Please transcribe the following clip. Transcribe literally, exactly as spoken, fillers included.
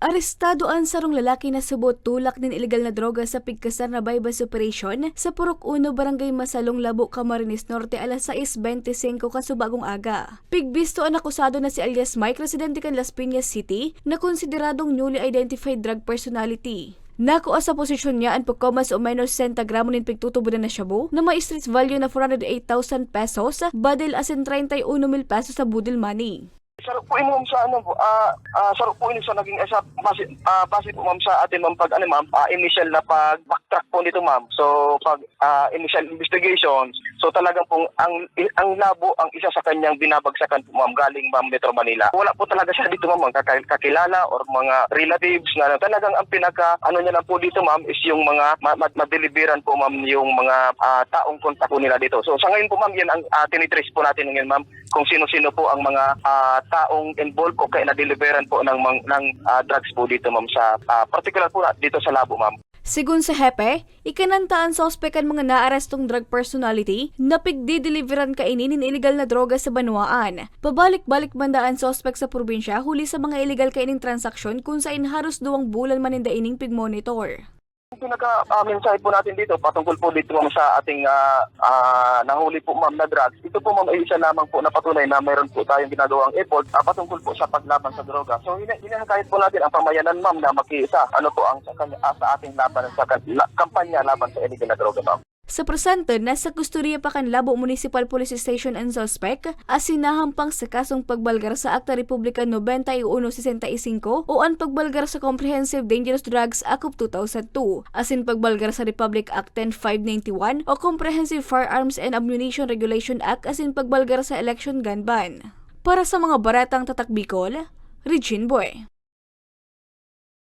Arestado an sarong lalaki na subot tulak nin ilegal na droga sa pigkasar na buy-bust operation sa Purok Uno, Barangay Masalong, Labo, Camarines Norte, alas sais bente singko kasubagong aga. Pigbisto an akusado na si alias Mike, residente kan Las Piñas City, na konsideradong newly identified drug personality. Nakua sa posesyon niya an pagkoma sa o menos sesenta gramo nin pigtutubodan na shabu na may street value na four hundred eight thousand pesos, badil asin treinta y uno mil pesos sa boodle money. Saro po ini, ma'am, sa ano po, ah, ah, saro po ini sa naging, eh, sa base, ah, base po, ma'am, sa atin, ma'am, pag ano, ma'am, ah, initial na pag-backtrack po nito, ma'am. So, pag, ah, initial investigation, so talagang pong ang, ang labo ang isa sa kanyang binabagsakan po, ma'am, galing, ma'am, Metro Manila. Wala po talaga siya dito, ma'am, mga kaka-, kakilala or mga relatives na ano. Talagang ang pinaka, ano niya lang po dito, ma'am, is yung mga ma-, ma-, madeliveran po, ma'am, yung mga, ah, taong kontak po nila dito. So, sa ngayon po, ma'am, yan ang, ah, tinitrace po natin ngayon, ma'am, kung sino-sino po ang mga, ah, taong involved o kaya na-deliveran po ng mang-, ng, ah, drugs po dito, ma'am, sa, ah, particular po na dito sa Labo, ma'am. Segun sa hepe, ikananta an suspek kan mga naarestong drug personality na pigdideliveran kaini nin ilegal na droga sa banwaan. Pabalik-balik banda an suspek sa probinsya huli sa mga ilegal kaining transaksyon, kun sain haros duwang bulan man ninda ining pigmonitor. Ang pinaka, ah, mensahe po natin dito, patungkol po dito, ma'am, sa ating, ah, ah, nahuli po, ma'am, na drugs. Ito po, ma'am, ay isa lamang po na patunay na mayroon po tayong ginagawang effort, ah, patungkol po sa paglaban sa droga. So, hina-, hinahikayat po natin ang pamayanan, ma'am, na makiisa, ano po ang sa kanya, ah, sa ating laban, sa kan-, la-, kampanya laban sa illegal na droga, ma'am. Sa presente, nasa kustodiya pa kan Labo Municipal Police Station an suspek, asin nahampang sa kasong pagbalgar sa Akta Republika nobenta y uno sesenta y singko o an pagbalgar sa Comprehensive Dangerous Drugs Act of two thousand two, asin pagbalgar sa Republic Act ten five ninety-one o Comprehensive Firearms and Ammunition Regulation Act, asin pagbalgar sa Election Gun Ban. Para sa mga baretang Tatak Bicol, Regine Boy.